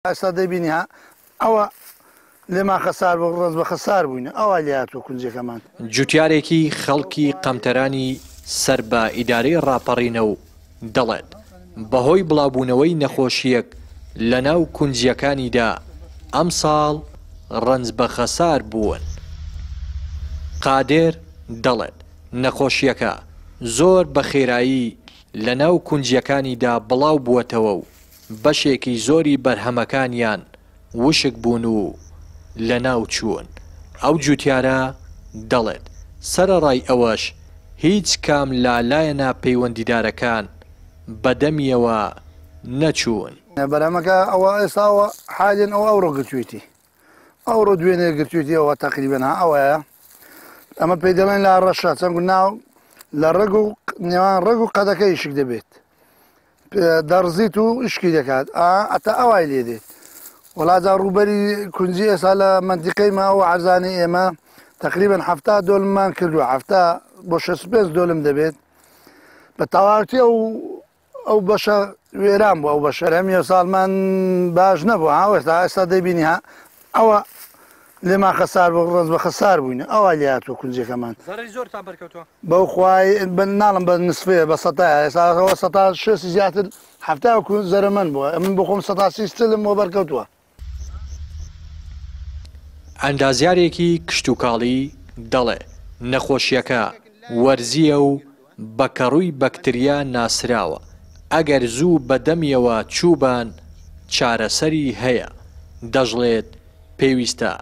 ئێستا دەیبینی ها ئەوە لێمان خەسار بوو ڕەز بە خەسار بووینە ئەوا لێ هاتووە کونجەکەمان. جوتیارێکی خەڵکی قەمتەرانی سەر بە ئیدارەی ڕاپەڕینە و دەڵێت، بەهۆی بڵاوبوونەوەی نەخۆشییەک لەناو کونجییەکانیدا ئەمساڵ ڕەنج بە خەسار بوون. قادر دەڵێت، نەخۆشییەکە زۆر بە خێرایی لەناو کونجییەکانیدا بڵاوبووەتەوە و بەشێکی زۆری بەرهەمەکانیان وشک بوون و لەناو چوون. ئەو جوتیارە دەڵێت، سەرەڕای ئەوەش هیچ کام لە لایەنە پەیوەندیدارەکان بەدەمیەوە نەچوون. بەرهەمەکە ئەوە ئێستا ئەوە حالێن ئەوە ئەوڕۆ گرتوویەتی ئەوڕۆ دوێنێ گرتوویەتی ئەوە تەقریبەن ها ئەوەیە ئەمە پێی دەڵێن لا ڕەشە چەند ناو لە ڕەگ و نێوان ڕەگ و قەدەکە ئیشک دەبێت دەڕزیت و ئشکی دەکات ئەتا ئەوای لێ دێت وەڵا جا ڕووبەری کونجی ئێستا لە مەنتیقەی ما و عەرزانی ئێمە تقریبا 70 دۆلممان کردووە 70 بۆ 65 دۆلم دەبێت بە تەواوەتی ئەو ئەو بەشە وێران بوو ئەو بەشە هەم ساڵمان باش نەبوو ها ئێستا ئێستا دەبینی ها ئەوە لێمان خەسار بوو ڕەنج بە خەسار بووینە ئەوا لێ هاتووە کونجەکەمان. زەرەری زۆرتان بەرکەوتووە؟ بەو خوای بە ناڵم بە نسفەیە بە سەتایە ئێستا ئەوە سەتا شێستی زیاتر حەفتا و کون زەرەمەند بووە ئەمن بۆ خۆم سەتا سی ستلم وە بەرکەوتووە. ئەندازیارێکی کشتوکاڵی دەڵێ، نەخۆشییەکە وەرزییە و بە کەڕووی بەکتریا ناسراوە، ئەگەر زوو بە دەمیەوە چووبان چارەسەری هەیە، دەشڵێت، پێویستە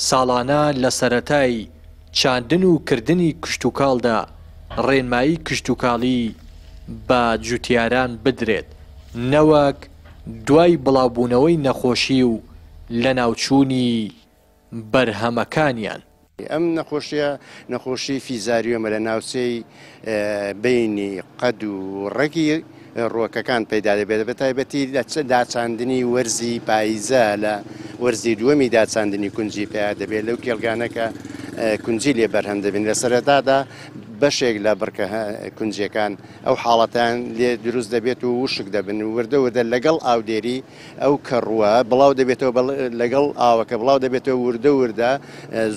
ساڵانە لە سەرەتای چاندن و کردنی کشتوکاڵدا ڕێنمایی کشتوکاڵی بە جوتیاران بدرێت نەوەک دوای بڵاوبوونەوەی نەخۆشی و لەناوچوونی بەرهەمەکانیان. ئەم نەخۆشیە نەخۆشی فیزاریۆمە لە ناوچەی بەینی قەد و ڕەگی ڕووەکەکان پەیدا دەبێت بە تایبەتی لە داچاندنی وەرزی پاییزە لە وەرزی دووەمی داچاندنی کونجی پیا دەبێت لەو کێڵگانە کە کونجی لێ بەرهەم دەبن لە سەرەتادا بەشێک لە بڕکە کونجیەکان ئەو حاڵەتان لێ دروست دەبێت و وشک دەبن وردە وردە لەگەڵ ئاودێری ئەو کەڕووە بڵاو دەبێتەوە لەگەڵ ئاوەکە بڵاو دەبێتەوە وردە وردە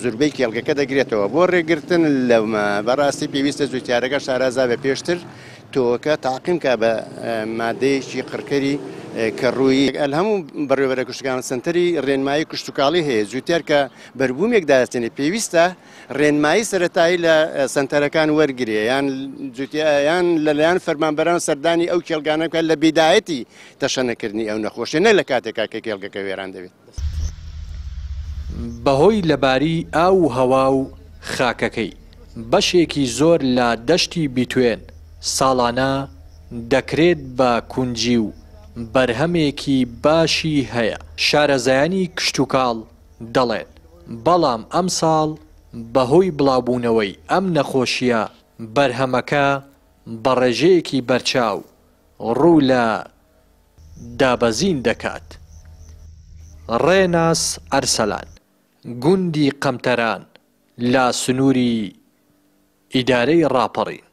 زوربەی کێڵگەکە دەگرێتەوە بۆ ڕێگرتن لەمە بەڕاستی پێویستە جوتیارەکە شارازا بێ پێشتر تۆوەکە تاقیم کا بە مادەیەکی قڕکەری کەڕووی هەموو بەڕێوەبەرە کشتوکاڵ سەنتەری ڕێنمایی کشتوکاڵی هەیە جوتیار کە بەربوومێک داستێنێ پێویستە ڕێنمایی سەرەتایی لە سەنتەرەکان وەرگرێ یان یان لەلایەن فەرمانبەران سەردانی ئەو کێڵگانە بکات لە بیدایەتی تەشەنەکردنی ئەو نەخۆشیە نەک لە کاتێکا کە کێڵگەکە وێران دەبێت. بەهۆی لەباری ئاو و هەوا و خاکەکەی، بەشێکی زۆر لە دەشتی بیتوێن ساڵانە دەکرێت بە کونجی و بەرهەمێکی باشی هەیە، شارەزایانی کشتوکاڵ دەڵێن، بەڵام ئەمساڵ بەهۆی بڵاوبوونەوەی ئەم نەخۆشییە بەرهەمەکە بە ڕێژەیەکی بەرچاو ڕوو لە دابەزین دەکات. ڕێناس ئەرسەلان، گوندی قەمتەران لە سنووری ئیدارەی ڕاپەڕین.